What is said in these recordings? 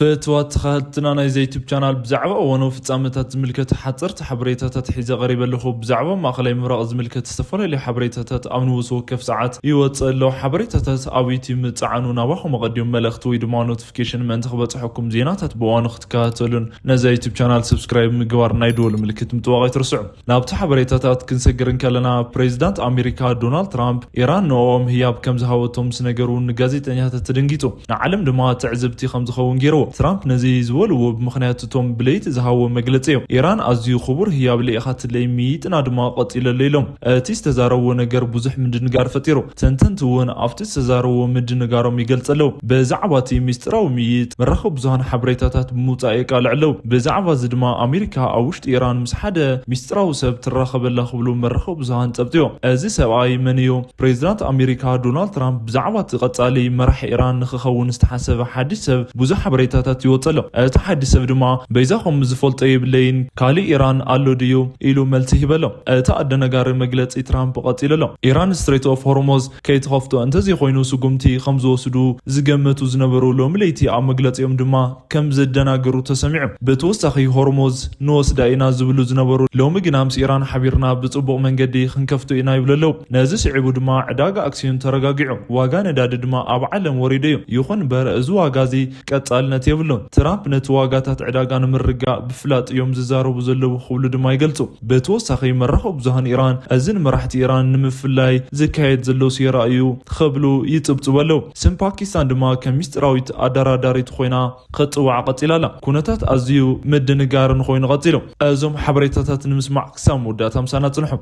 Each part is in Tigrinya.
ፈትዋት ተኸታተልትና ናይዚ ዩቱብ ቻናል፣ ብዛዕባ እዋናዊ ፍጻመታት ዝምልከት ሓጸርቲ ሓበሬታታት ሒዘ ቀሪበ ኣለኹ። ብዛዕባ ማእኸላይ ምብራቕ ዝምልከት ዝተፈላለዩ ሓበሬታታት ኣብ ንቡስ ወከፍ ሰዓት ይወጽእ ኣሎ። ሓበሬታታት ኣብ ዩቱብ ምጽዓኑ ናባኹም ኣቐዲሙ መልእኽቲ ወይ ድማ ኖቲፊኬሽን ምእንቲ ክበጽሐኩም፣ ዜናታት ብእዋኑ ክትከታተሉን ነዚ ዩቱብ ቻናል ሰብስክራይብ ምግባር ናይ ደወል ምልክት ምጥዋቕ ኣይትርስዑ። ናብቲ ሓበሬታታት ክንሰግር እንከለና፣ ፕሬዚዳንት ኣሜሪካ ዶናልድ ትራምፕ ኢራን ንኦም ህያብ ከም ዝሃበቶም ምስ ነገሩ ንጋዜጠኛታት ተደንጊጹ። ንዓለም ድማ ትዕዝብቲ ከም ዝኸውን ገይርዎ። ትራምፕ ነዚ ዝበልዎ ብምኽንያት እቶም ብለይቲ ዝሃብዎ መግለጺ እዮም። ኢራን ኣዝዩ ክቡር ህያብ ልኢኻትለይ፣ ምይይጥና ድማ ቀጺለሉ ኢሎም። እቲ ዝተዛረብዎ ነገር ብዙሕ ምድንጋር ፈጢሩ። ተንተንቲ እውን ኣብቲ ዝተዛረብዎ ምድንጋሮም ይገልጹ ኣለዉ። ብዛዕባ እቲ ሚስጥራዊ ምይይጥ መራኸቢ ብዙሃን ሓበሬታታት ብምውጻእ የቃልዑ ኣለዉ። ብዛዕባ እዚ ድማ ኣሜሪካ ኣብ ውሽጢ ኢራን ምስ ሓደ ሚስጥራዊ ሰብ ትራኸብ ኣላ ክብሉ መራኸቢ ብዙሃን ጸብጺቦም። እዚ ሰብኣይ መን እዩ? ፕሬዚዳንት ኣሜሪካ ዶናልድ ትራምፕ ብዛዕባ እቲ ቀጻሊ መራሒ ኢራን ንኽኸውን ዝተሓሰበ ሓድሽ ሰብ ብዙሕ ሓበሬታታት ይወጽእ ኣሎ። እቲ ሓድሽ ሰብ ድማ፣ በይዛኹም ዝፈልጦ የብለይን፣ ካልእ ኢራን ኣሎ ድዩ? ኢሉ መልሲ ሂበሎም። እቲ ኣደነጋሪ መግለጺ ትራምፕ ቀጺሉ ኣሎ። ኢራን ስትሬት ኦፍ ሆርሞዝ ከይትኸፍቶ እንተዘይኮይኑ ስጉምቲ ከም ዝወስዱ ዝገመቱ ዝነበሩ ሎሚ ለይቲ ኣብ መግለጺኦም ድማ ከም ዘደናገሩ ተሰሚዑ። ብተወሳኺ ሆርሞዝ ንወስዳ ኢና ዝብሉ ዝነበሩ ሎሚ ግና ምስ ኢራን ሓቢርና ብጽቡቕ መንገዲ ክንከፍቶ ኢና ይብሉ ኣለዉ። ነዚ ስዒቡ ድማ ዕዳጋ ኣክስዮን ተረጋጊዑ፣ ዋጋ ነዳዲ ድማ ኣብ ዓለም ወሪዱ እዩ። ይኹን እምበር እዚ ዋጋ እዚ ቀጻልነት የብሉን። ትራምፕ ነቲ ዋጋታት ዕዳጋ ንምርጋእ ብፍላጥ እዮም ዝዛረቡ ዘለዉ ክብሉ ድማ ይገልጹ። ብተወሳኺ መራኸቢ ብዙሃን ኢራን እዚ ንመራሕቲ ኢራን ንምፍላይ ዝካየድ ዘሎ ሴራ እዩ ክብሉ ይጽብጽቡ ኣለዉ። ስም ፓኪስታን ድማ ከም ሚስጥራዊት ኣደራዳሪት ኮይና ክትጽዋዕ ቀጺላ ኣላ። ኩነታት ኣዝዩ ምድንጋርን ኮይኑ ቀጺሉ። እዞም ሓበሬታታት ንምስማዕ ክሳብ መወዳእታ ምሳና ጽንሑ።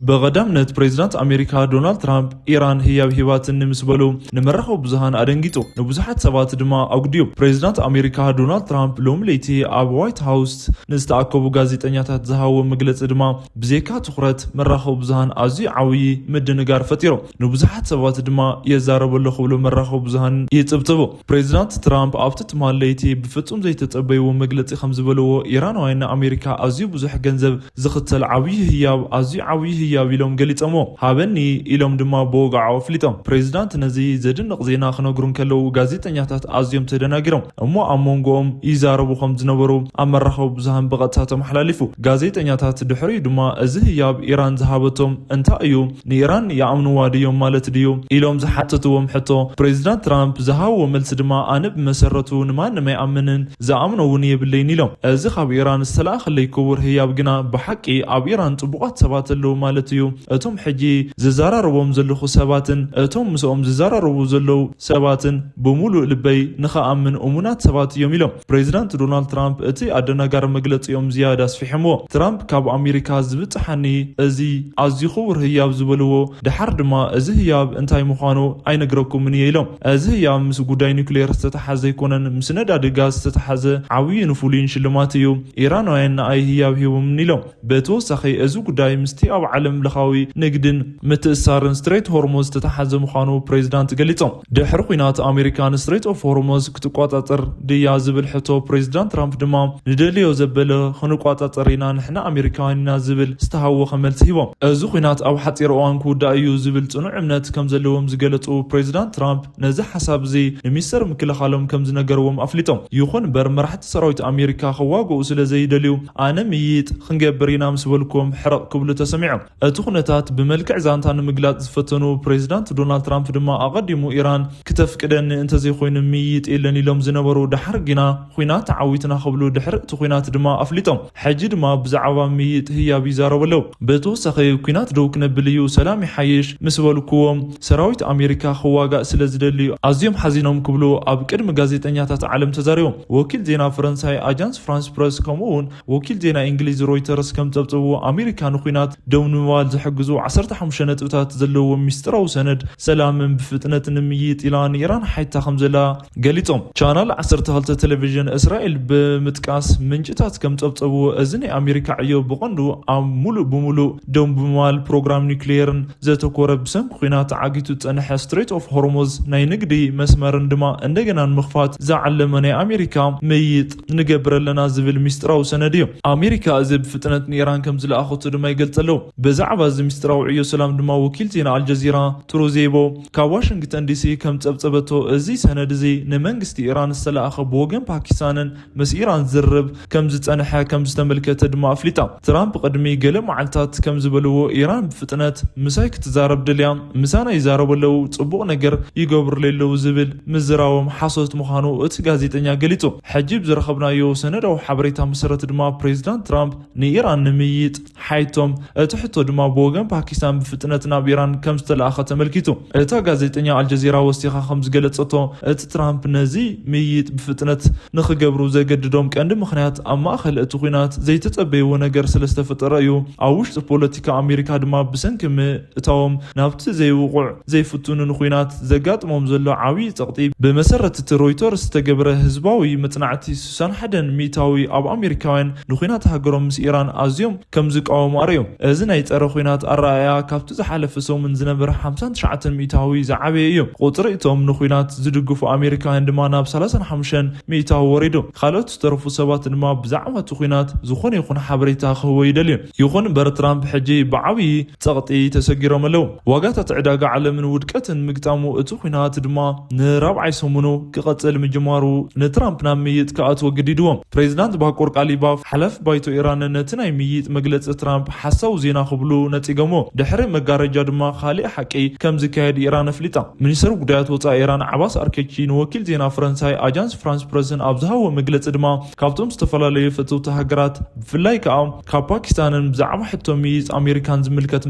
ብቐዳምነት ፕሬዚዳንት ኣሜሪካ ዶናልድ ትራምፕ ኢራን ህያብ ሂባትኒ ምስ በሉ ንመራኸቢ ብዙሃን ኣደንጊጹ። ንብዙሓት ሰባት ድማ ኣጉድዩ። ፕሬዚዳንት ኣሜሪካ ዶናልድ ትራምፕ ሎሚ ለይቲ ኣብ ዋይት ሃውስ ንዝተኣከቡ ጋዜጠኛታት ዝሃብዎ መግለጺ ድማ ብዘይካ ትኹረት መራኸቢ ብዙሃን ኣዝዩ ዓብዪ ምድንጋር ፈጢሩ። ንብዙሓት ሰባት ድማ የዛረበ ኣሎ ክብሉ መራኸቢ ብዙሃን ይጽብጽቡ። ፕሬዚዳንት ትራምፕ ኣብቲ ትማል ለይቲ ብፍጹም ዘይተጸበይዎ መግለጺ ከም ዝበልዎ፣ ኢራናውያን ንኣሜሪካ ኣዝዩ ብዙሕ ገንዘብ ዝኽተል ዓብዪ ህያብ፣ ኣዝዩ ዓብዪ ህያብ ኢሎም ገሊጸሞ። ሃበኒ ኢሎም ድማ ብወግዓኡ ኣፍሊጦም። ፕሬዚዳንት ነዚ ዘድንቕ ዜና ክነግሩ እንከለዉ፣ ጋዜጠኛታት ኣዝዮም ተደናጊሮም። እሞ ኣብ መንጎኦም ይዛረቡ ከም ዝነበሩ ኣብ መራኸቢ ብዙሃን ብቐጥታ ተመሓላሊፉ። ጋዜጠኛታት ድሕሪኡ ድማ፣ እዚ ህያብ ኢራን ዝሃበቶም እንታይ እዩ? ንኢራን ይኣምንዋ ድዮም ማለት ድዩ? ኢሎም ዝሓተትዎም ሕቶ፣ ፕሬዚዳንት ትራምፕ ዝሃብዎ መልሲ ድማ፣ ኣነ ብመሰረቱ ንማንም ኣይኣምንን፣ ዝኣምኖ እውን የብለይን ኢሎም። እዚ ካብ ኢራን ዝተላእኸለይ ክቡር ህያብ ግና ብሓቂ ኣብ ኢራን ጽቡቓት ሰባት ኣለዉ ማለት እዩ። እቶም ሕጂ ዝዘራረቦም ዘለኹ ሰባትን እቶም ምስኦም ዝዘራረቡ ዘለዉ ሰባትን ብምሉእ ልበይ ንኸኣምን እሙናት ሰባት እዮም ኢሎም። ፕሬዚዳንት ዶናልድ ትራምፕ እቲ ኣደናጋሪ መግለጺኦም ዝያዳ ኣስፊሖምዎ። ትራምፕ ካብ ኣሜሪካ ዝብጽሓኒ እዚ ኣዝዩ ክቡር ህያብ ዝበልዎ፣ ደሓር ድማ እዚ ህያብ እንታይ ምዃኑ ኣይነግረኩምን እየ ኢሎም። እዚ ህያብ ምስ ጉዳይ ኒውክሌር ዝተተሓዘ ኣይኮነን፣ ምስ ነዳዲ ጋዝ ዝተተሓዘ ዓብዪን ፍሉይን ሽልማት እዩ። ኢራናውያን ንኣይ ህያብ ሂቦምኒ ኢሎም። ብተወሳኺ እዚ ጉዳይ ምስቲ ኣብ ዓለም ለኻዊ ንግድን ምትእስሳርን ስትሬት ሆርሙዝ ዝተተሓዘ ምዃኑ ፕሬዚዳንት ገሊጾም። ድሕሪ ኲናት ኣሜሪካ ንስትሬት ኦፍ ሆርሙዝ ክትቆጻጸር ድያ ዝብል ሕቶ ፕሬዚዳንት ትራምፕ ድማ ንደልዮ ዘበለ ክንቆጻጸር ኢና ንሕና ኣሜሪካውያን ኢና ዝብል ዝተሃወኸ መልሲ ሂቦም። እዚ ኲናት ኣብ ሓጺር እዋን ክውዳእ እዩ ዝብል ጽኑዕ እምነት ከም ዘለዎም ዝገለጹ ፕሬዚዳንት ትራምፕ ነዚ ሓሳብ እዚ ንሚኒስተር ምክልኻሎም ከም ዝነገርዎም ኣፍሊጦም። ይኹን እምበር መራሕቲ ሰራዊት ኣሜሪካ ክዋግኡ ስለ ዘይደልዩ ኣነ ምይይጥ ክንገብር ኢና ምስ በልኩዎም ሕርቕ ክብሉ ተሰሚዖም። እቲ ኩነታት ብመልክዕ ዛንታ ንምግላጽ ዝፈተኑ ፕሬዚዳንት ዶናልድ ትራምፕ ድማ ኣቐዲሙ ኢራን ክተፍቅደኒ እንተዘይኮይኑ ምይይጥ የለን ኢሎም ዝነበሩ፣ ደሓር ግና ኲናት ተዓዊትና ክብሉ ድሕሪ እቲ ኲናት ድማ ኣፍሊጦም። ሕጂ ድማ ብዛዕባ ምይይጥ ህያብ ይዛረቡ ኣለዉ። ብተወሳኺ ኲናት ደው ክነብል እዩ፣ ሰላም ይሓይሽ ምስ በልኩዎም ሰራዊት ኣሜሪካ ክዋጋእ ስለ ዝደሊ ኣዝዮም ሓዚኖም ክብሉ ኣብ ቅድሚ ጋዜጠኛታት ዓለም ተዛሪቦም። ወኪል ዜና ፈረንሳይ ኣጃንስ ፍራንስ ፕረስ ከምኡ እውን ወኪል ዜና እንግሊዝ ሮይተርስ ከም ጸብጸብዎ ኣሜሪካ ንኲናት ደው ንምባል ዝሕግዙ ዓሰርተ ሓሙሽተ ነጥብታት ዘለዎ ሚስጥራዊ ሰነድ ሰላምን ብፍጥነት ንምይይጥ ኢላ ንኢራን ሓይታ ከም ዘላ ገሊጾም። ቻናል ዓሰርተ ክልተ ቴሌቪዥን እስራኤል ብምጥቃስ ምንጭታት ከም ጸብጸብዎ እዚ ናይ ኣሜሪካ ዕዮ ብቐንዱ ኣብ ሙሉእ ብሙሉእ ደው ብምባል ፕሮግራም ኒውክሌርን ዘተኮረ ብሰንኪ ኲናት ተዓጊቱ ዝጸንሐ ስትሬት ኦፍ ሆርሙዝ ናይ ንግዲ መስመርን ድማ እንደገና ንምኽፋት ዝዓለመ ናይ ኣሜሪካ ምይይጥ ንገብር ኣለና ዝብል ሚስጥራዊ ሰነድ እዩ። ኣሜሪካ እዚ ብፍጥነት ንኢራን ከም ዝለኣኸቶ ድማ ይገልጽ ኣለዉ። በዚ ብዛዕባ እዚ ምስጢራዊ ዕዮ ሰላም ድማ ወኪል ዜና ኣልጀዚራ ትሩዜቦ ካብ ዋሽንግተን ዲሲ ከም ጸብጸበቶ፣ እዚ ሰነድ እዚ ንመንግስቲ ኢራን ዝተለኣኸ ብወገን ፓኪስታንን ምስ ኢራን ዝርብ ከም ዝጸንሐ ከም ዝተመልከተ ድማ ኣፍሊጣ። ትራምፕ ቅድሚ ገለ መዓልታት ከም ዝበልዎ፣ ኢራን ብፍጥነት ምሳይ ክትዛረብ ደልያ፣ ምሳና ይዛረቡ ኣለዉ፣ ጽቡቕ ነገር ይገብሩለይ ኣለዉ ዝብል ምዝራቦም ሓሶት ምዃኑ እቲ ጋዜጠኛ ገሊጹ። ሕጂ ብዝረኸብናዮ ሰነዳዊ ሓበሬታ መሰረት ድማ ፕሬዚዳንት ትራምፕ ንኢራን ንምይይጥ ሓይቶም፣ እቲ ሕቶ ድማ ብወገን ፓኪስታን ብፍጥነት ናብ ኢራን ከም ዝተለኣኸ ተመልኪቱ። እታ ጋዜጠኛ ኣልጀዚራ ወሲኻ ከም ዝገለጸቶ፣ እቲ ትራምፕ ነዚ ምይይጥ ብፍጥነት ንኽገብሩ ዘገድዶም ቀንዲ ምኽንያት ኣብ ማእከል እቲ ኲናት ዘይተጸበይዎ ነገር ስለ ዝተፈጠረ እዩ። ኣብ ውሽጢ ፖለቲካ ኣሜሪካ ድማ ብሰንኪ ምእታዎም ናብቲ ዘይውቑዕ ዘይፍቱንን ኲናት ዘጋጥሞም ዘሎ ዓብዪ ጸቕጢ። ብመሰረት እቲ ሮይተርስ ዝተገብረ ህዝባዊ መጽናዕቲ፣ ስሳን ሓደን ሚእታዊ ኣብ ኣሜሪካውያን ንኲናት ሃገሮም ምስ ኢራን ኣዝዮም ከም ዝቃወሙ ኣርእዮም። እዚ ናይ ጸረ ኲናት ኣረኣእያ ካብቲ ዝሓለፈ ሰሙን ዝነበረ ሓምሳን ትሽዓተን ሚእታዊ ዝዓበየ እዩ። ቁጽሪ እቶም ንኲናት ዝድግፉ ኣሜሪካውያን ድማ ናብ ሰላሳን ሓሙሽተን ሚእታዊ ወሪዱ። ካልኦት ዝተረፉ ሰባት ድማ ብዛዕባ እቲ ኲናት ዝኾነ ይኹን ሓበሬታ ክህቦ ይደልዩ። ይኹን እምበር ትራምፕ ሕጂ ብዓብዪ ጸቕጢ ተሰጊሮም ኣለዉ። ዋጋታት ዕዳጋ ዓለምን ውድቀትን ምግጣሙ፣ እቲ ኲናት ድማ ንራብዓይ ሰሙኑ ክቐጽል ምጅማሩ ንትራምፕ ናብ ምይይጥ ክኣትዎ ገዲድዎ። ፕሬዚዳንት ባቁር ቃሊባፍ፣ ሓላፊ ባይቶ ኢራን፣ ነቲ ናይ ምይይጥ መግለጺ ትራምፕ ሓሳዊ ዜና ክብሉ ነጺጎሞ። ድሕሪ መጋረጃ ድማ ካልእ ሓቂ ከም ዝካየድ ኢራን ኣፍሊጣ። ሚኒስትር ጉዳያት ወጻኢ ኢራን ዓባስ ኣርኬቺ ንወኪል ዜና ፈረንሳይ ኣጃንስ ፍራንስ ፕረስን ኣብ ዝሃቦ መግለጺ ድማ፣ ካብቶም ዝተፈላለዩ ፈተውቲ ሃገራት ብፍላይ ከኣ ካብ ፓኪስታንን ብዛዕባ ሕቶ ምይይጥ ኣሜሪካን ዝምልከት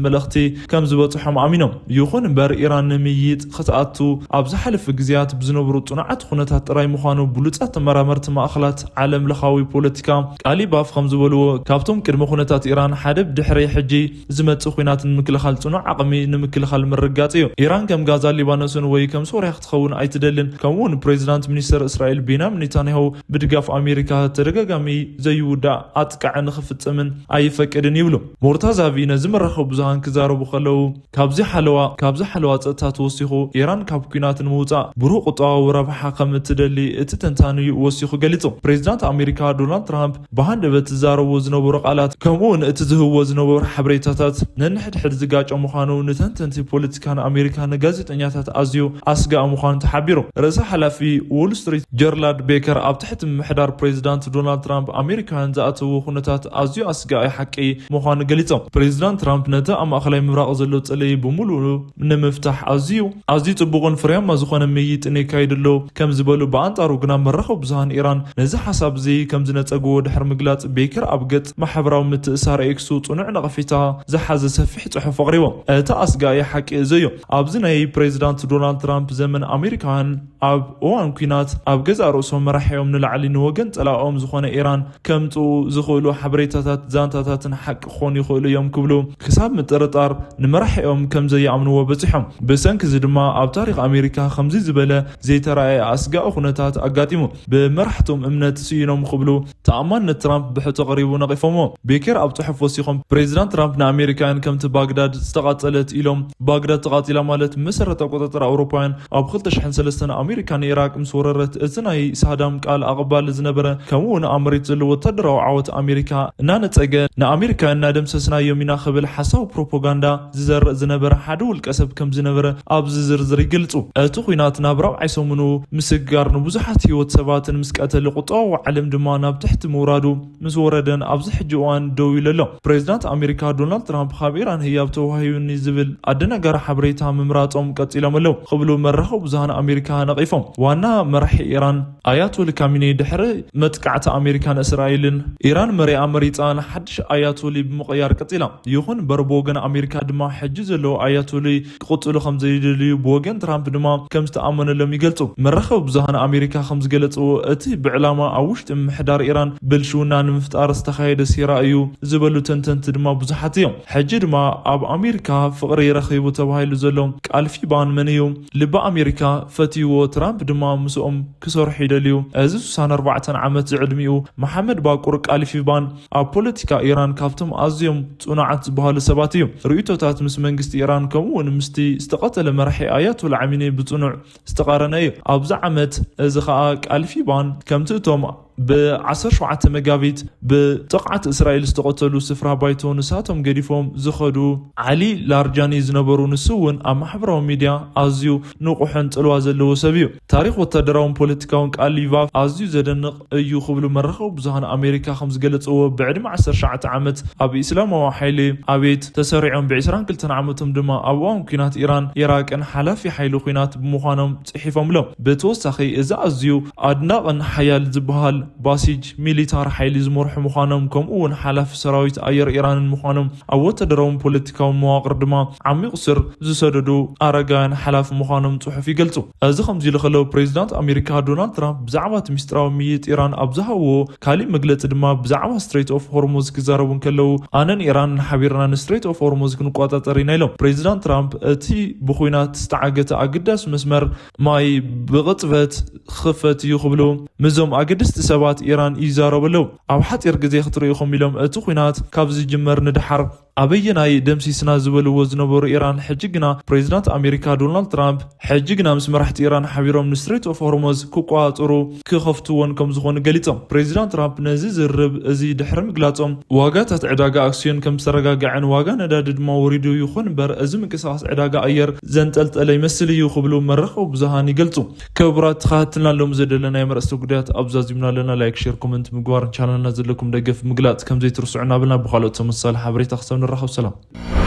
መልእኽቲ ከም ዝበጽሖም ኣሚኖም። ይኹን እምበር ኢራን ንምይይጥ ክትኣቱ ኣብ ዝሓለፈ ግዜያት ብዝነበሩ ጽኑዓት ኩነታት ጥራይ ምዃኑ ብሉጻት ተመራመርቲ ማእኸላት ዓለም ለኻዊ ፖለቲካ ቃሊባፍ ከም ዝበልዎ፣ ካብቶም ቅድመ ኩነታት ኢራን ሓደ ብድሕሪ ሕጂ ዝመጽእ ኲናት ንምክልኻል ጽኑዕ ዓቕሚ ንምክልኻል ምርግጋጽ እዩ። ኢራን ከም ጋዛ፣ ሊባኖስን ወይ ከም ሶርያ ክትኸውን ኣይትደልን። ከምኡ እውን ፕሬዚዳንት ሚኒስተር እስራኤል ቤንያሚን ኔታንያሁ ብድጋፍ ኣሜሪካ ተደጋጋሚ ዘይውዳእ ኣጥቃዕ ንኽፍጽምን ኣይፈቅድን ይብሉ። ሞርታዛቪ ነዚ መራኸቢ ብዙሃን ክዛረቡ ከለዉ፣ ካብዚ ሓለዋ፣ ካብዚ ሓለዋ ጸጥታ ተወሲኹ ኢራን ካብ ኲናት ንምውጻእ ብሩህ ቁጠባዊ ረብሓ ከም እትደሊ እቲ ተንታኒ ወሲኹ ገሊጹ። ፕሬዚዳንት ኣሜሪካ ዶናልድ ትራምፕ ብሃንደበት ዝዛረብዎ ዝነበሩ ቃላት፣ ከምኡ እውን እቲ ዝህብዎ ዝነበሩ ሓበሬታታት ነንሕድሕድ ዝጋጮ ምዃኑ ንተንተንቲ ፖለቲካን ኣሜሪካ ንጋዜጠኛታት ኣዝዩ ኣስጋኢ ምዃኑ ተሓቢሩ። ርእሰ ሓላፊ ዎል ስትሪት ጀርላድ ቤከር ኣብ ትሕቲ ምምሕዳር ፕሬዚዳንት ዶናልድ ትራምፕ ኣሜሪካውያን ዝኣተዎ ኩነታት ኣዝዩ ኣስጋኢ ሓቂ ምዃኑ ገሊጾም። ፕሬዚዳንት ትራምፕ ነቲ ኣብ ማእኸላይ ምብራቕ ዘሎ ጽልኢ ብምሉኡ ንምፍታሕ ኣዝዩ፣ ኣዝዩ ጽቡቕን ፍርያማ ዝኾነ ምይይጥን የካይድ ኣሎ ከም ዝበሉ፣ ብኣንጻሩ ግና መራኸቢ ብዙሃን ኢራን ነዚ ሓሳብ እዚ ከም ዝነጸግዎ ድሕሪ ምግላጽ፣ ቤከር ኣብ ገጽ ማሕበራዊ ምትእሳር ኤክሱ ጽኑዕ ነቐፌታ ዝሓዘ ሰፊሕ ጽሑፍ ኣቕሪቦም። እቲ ኣስጋኢ ሓቂ እዚ እዩ። ኣብዚ ናይ ፕሬዚዳንት ዶናልድ ትራምፕ ዘመን ኣሜሪካውያን ኣብ እዋን ኲናት ኣብ ገዛእ ርእሶም መራሒኦም ንላዕሊ ንወገን ጸላእኦም ዝኾነ ኢራን ከምጽኡ ዝኽእሉ ሓበሬታታት፣ ዛንታታትን ሓቂ ክኾኑ ይኽእሉ እዮም ክብሉ ክሳብ ምጥርጣር ንመራሒኦም ከም ዘይኣምንዎ በጺሖም። ብሰንኪ እዚ ድማ ኣብ ታሪኽ ኣሜሪካ ከምዚ ዝበለ ዘይተራእየ ኣስጋኢ ኩነታት ኣጋጢሙ። ብመራሕቶም እምነት ስኢኖም ክብሉ ተኣማንነት ትራምፕ ብሕቶ ቀሪቡ ነቒፎምዎ። ቤከር ኣብ ጽሑፍ ወሲኾም፣ ፕሬዚዳንት ትራምፕ ንኣሜሪካውያን ከምቲ ባግዳድ ዝተቓጸለት ኢሎም፣ ባግዳድ ተቓጺላ ማለት ብመሰረት ኣቆጻጽራ ኣውሮፓውያን ኣብ ክልተ ሽሕን ሰለስተን ኣሜሪካ ንኢራቅ ምስ ወረረት፣ እቲ ናይ ሳዳም ቃል ኣቕባል ዝነበረ፣ ከምኡ እውን ኣብ መሬት ዘሎ ወታደራዊ ዓወት ኣሜሪካ እናነጸገ፣ ንኣሜሪካውያን እናደምሰስናዮም ኢና ክብል ሓሳዊ ፕሮፓጋንዳ ዝዘርእ ዝነበረ ሓደ ውልቀ ሰብ ከም ዝነበረ ኣብዚ ዝርዝር ይገልጹ። እቲ ኲናት ናብ ራብዓይ ሰሙኑ ምስጋር ንብዙሓት ህይወት ሰባትን ምስ ቀተለ፣ ቁጠባዊ ዓለም ድማ ናብ ትሕቲ ምውራዱ ምስ ወረደን ኣብዚ ሕጂ እዋን ደው ኢሉ ኣሎ። ፕሬዚዳንት ኣሜሪካ ዶናልድ ትራምፕ ካብ ኢራን ህያብ ተዋሂቡኒ ዝብል ኣደናጋሪ ሓበሬታ ምምራጾም ቀጺሎም ኣለዉ ክብሉ መራኸቢ ብዙሃን ኣሜሪካ ነቒፎም። ዋና መራሒ ኢራን ኣያቶሊ ካሚኔ ድሕሪ መጥቃዕቲ ኣሜሪካን እስራኤልን፣ ኢራን መሪኣ መሪጻ ንሓድሽ ኣያቶሊ ብምቕያር ቀጺላ። ይኹን እምበር ብወገን ኣሜሪካ ድማ ሕጂ ዘለዉ ኣያቶሊ ክቕጽሉ ከም ዘይደልዩ፣ ብወገን ትራምፕ ድማ ከም ዝተኣመነሎም ይገልጹ። መራኸቢ ብዙሃን ኣሜሪካ ከም ዝገለጽዎ፣ እቲ ብዕላማ ኣብ ውሽጢ ምምሕዳር ኢራን ብልሽውና ንምፍጣር ዝተኻየደ ሴራ እዩ ዝበሉ ተንተንቲ ድማ ብዙሓት እዮም። ሕጂ ድማ ኣብ ኣሜሪካ ፍቕሪ ረኺቡ ተባሂሉ ዘሎ ቃልፊባን መን እዩ? ልቢ ኣሜሪካ ፈትይዎ፣ ትራምፕ ድማ ምስኦም ክሰርሑ ይደልዩ። እዚ ስሳን ኣርባዕተን ዓመት ዝዕድሚኡ መሓመድ ባቁር ቃልፊባን ኣብ ፖለቲካ ኢራን ካብቶም ኣዝዮም ጽኑዓት ዝበሃሉ ሰባት እዩ። ርእይቶታት ምስ መንግስቲ ኢራን ከምኡ እውን ምስቲ ዝተቐተለ መራሒ ኣያቶላ ዓሚኔ ብጽኑዕ ዝተቓረነ እዩ። ኣብዚ ዓመት እዚ ኸኣ ቃልፊባን ከምቲ እቶም ብ17 መጋቢት ብጥቕዓት እስራኤል ዝተቐተሉ ስፍራ ባይቶ ንሳቶም ገዲፎም ዝኸዱ ዓሊ ላርጃኒ ዝነበሩ፣ ንሱ እውን ኣብ ማሕበራዊ ሚድያ ኣዝዩ ንቑሕን ጽልዋ ዘለዎ ሰብ እዩ። ታሪኽ ወታደራውን ፖለቲካውን ቃሊቫፍ ኣዝዩ ዘደንቕ እዩ ክብሉ መራኸቢ ብዙሃን ኣሜሪካ ከም ዝገለጽዎ፣ ብዕድመ 19 ዓመት ኣብ ኢስላማዊ ሓይሊ ኣቤት ተሰሪዖም፣ ብ22 ዓመቶም ድማ ኣብ እዋን ኲናት ኢራን ኢራቅን ሓላፊ ሓይሊ ኲናት ብምዃኖም ጽሒፎምሎም። ብተወሳኺ፣ እዚ ኣዝዩ ኣድናቕን ሓያል ዝበሃል ባሲጅ ሚሊታር ሓይሊ ዝመርሑ ምዃኖም፣ ከምኡ እውን ሓላፊ ሰራዊት ኣየር ኢራንን ምዃኖም፣ ኣብ ወታደራውን ፖለቲካውን መዋቕር ድማ ዓሚቕ ስር ዝሰደዱ ኣረጋውያን ሓላፊ ምዃኖም ጽሑፍ ይገልጹ። እዚ ከምዚ ኢሉ ከለዉ፣ ፕሬዚዳንት ኣሜሪካ ዶናልድ ትራምፕ ብዛዕባ እቲ ሚስጥራዊ ምይይጥ ኢራን ኣብ ዝሃብዎ ካሊእ መግለጺ ድማ፣ ብዛዕባ ስትሬት ኦፍ ሆርሙዝ ክዛረቡ እንከለዉ፣ ኣነን ኢራንን ሓቢርና ንስትሬት ኦፍ ሆርሙዝ ክንቆጻጸር ኢና ኢሎም። ፕሬዚዳንት ትራምፕ እቲ ብኹናት ዝተዓገተ ኣገዳሲ መስመር ማይ ብቕጽበት ክኽፈት እዩ ክብሉ ምስዞም ኣገደስቲ ሰባት ኢራን ይዛረቡ ኣለዉ። ኣብ ሓጺር ግዜ ክትርእዩ ኢኹም ኢሎም፣ እቲ ኲናት ካብ ዝጅመር ንደሓር ኣበየናይ ደምሲስና ዝበልዎ ዝነበሩ ኢራን፣ ሕጂ ግና ፕሬዚዳንት ኣሜሪካ ዶናልድ ትራምፕ፣ ሕጂ ግና ምስ መራሕቲ ኢራን ሓቢሮም ንስትሬት ኦፍ ሆርሙዝ ክቆጻጸሩ ክኸፍትዎን ከም ዝኾኑ ገሊጾም። ፕሬዚዳንት ትራምፕ ነዚ ዝርርብ እዚ ድሕሪ ምግላጾም፣ ዋጋታት ዕዳጋ ኣክስዮን ከም ዝተረጋግዐን ዋጋ ነዳዲ ድማ ወሪዱ፣ ይኹን እምበር እዚ ምንቅስቓስ ዕዳጋ ኣየር ዘንጠልጠለ ይመስል እዩ ክብሉ መራኸቢ ብዙሃን ይገልጹ። ክቡራት ተኸታተልትና፣ ሎም ዘደለና ናይ መርእስተ ጉዳያት ኣብዛዚምና ኣለና። ላይክ፣ ሼር፣ ኮመንት ምግባርን ቻናልና ዘለኩም ደገፍ ምግላጽ ከም ዘይትርስዑ እናበልና፣ ብኻልኦት ተመሳሳሊ ሓበሬታ ክሳብ ንራኸብ፣ ሰላም።